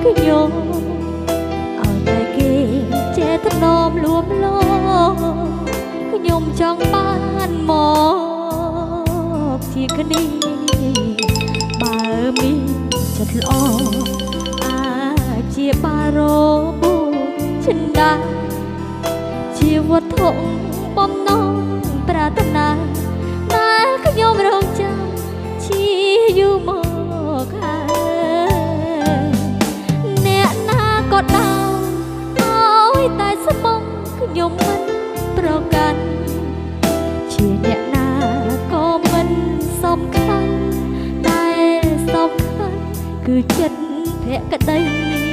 ខ្ញុំឲ្យតែគេចេះថ្នមលួមលោខ្ញុំចង់បានមកជាគ្នាបើមានចិត្តល្អអាចជាបារបួចិនដាជាវត្ថុបំណងប្រាថ្នាដែលខ្ញុំរងចាំជាយូរមកហើយអ្នកណាក៏ដោយឲ្យតែស្មងខ្ញុំមិនប្រកាន់ជាអ្នកណាក៏មិនសំខាន់ដែលសំខាន់គឺចិត្តភក្តី